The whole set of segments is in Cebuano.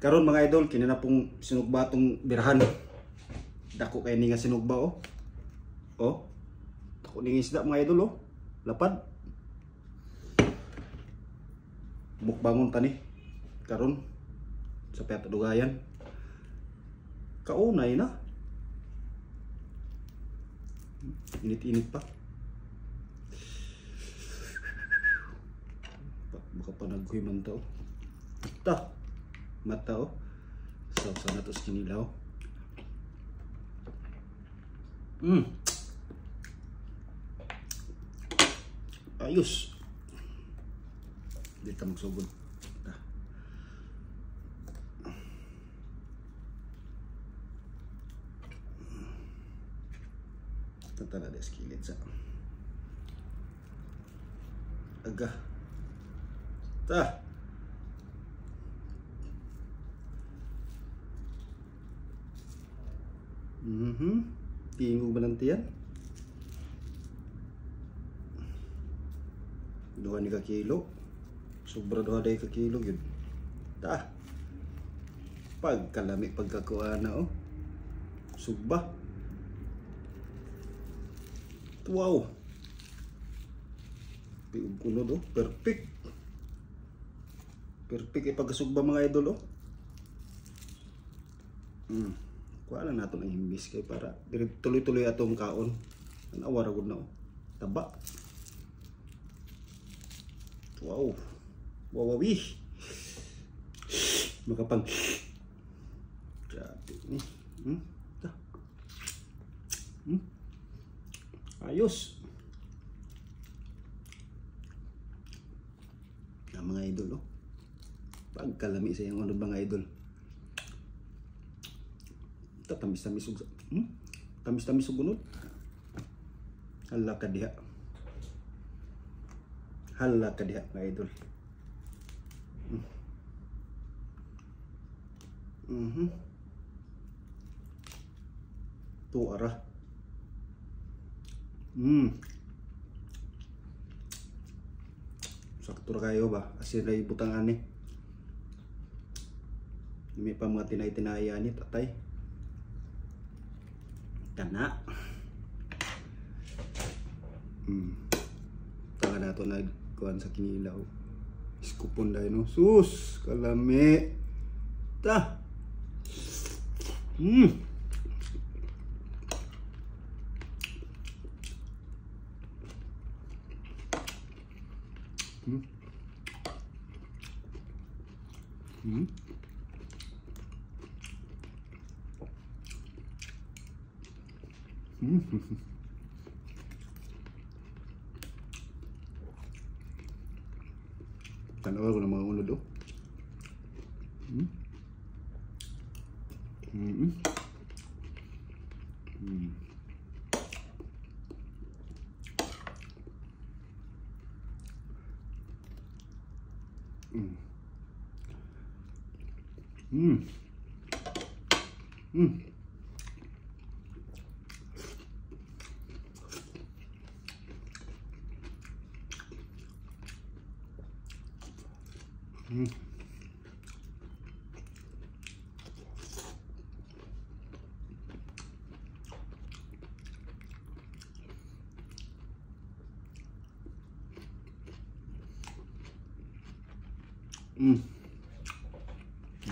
Karon mga idol, kini na pong sinugba atong birahan. Dako kay ni nga sinugba oh. Oh. Dako ning isda mga idol oh. Lapad. Mukbangon tani karon sa piyatadugayan. Kaunay na. Init-init pa. Baka pa naghuy man to. Ta. Mata oh. Sausa na to sa kinilaw. Ayos. Dito magsugod. Ta. Tatala des kilid sa. Aga. Ta. Tingog ba ng tiyan? 2 ni ka kilo. Sobra 2 day ka kilo yun. Ta. Pagkalami pagkakuha na oh. Sugba. Wow. Piug kuno do. Perfect. Perfect ipagkasugba mga idol oh. Kuha lang nato ng himbis kay para tuloy-tuloy atong kaon. Anawa ra gud na oh. Taba. Wow. Wawawi. Makapang grabe ni. Ayos. Ang mga idol oh. Pagkalami sa iyang unod mga idol. Tamis-tamis og tamis-tamis og unod. Hala ka diha. Hala ka diha mga idol. Tuara. Sakto ra kayo ba? Asin ra ibutang ani. May pa mga tinay-tinaya ni tatay. Kana. Taka na to nagkuhan sa kinilaw. Iskupon dahil no. Sus, kalami. Ta. Tanawa ko ng mga unod oh.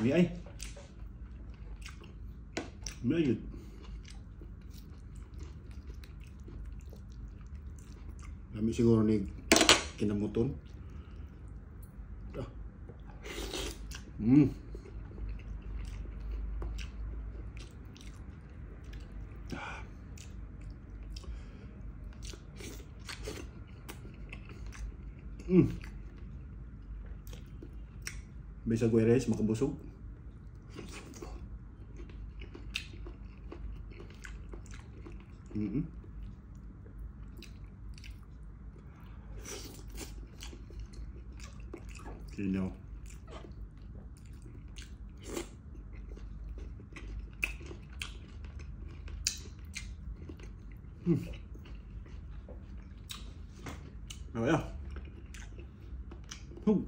May ay. May ayun. Dami siguro ni kinamuton. Bisa gue res makabusog. Kinaw. Oh yeah. Ooh.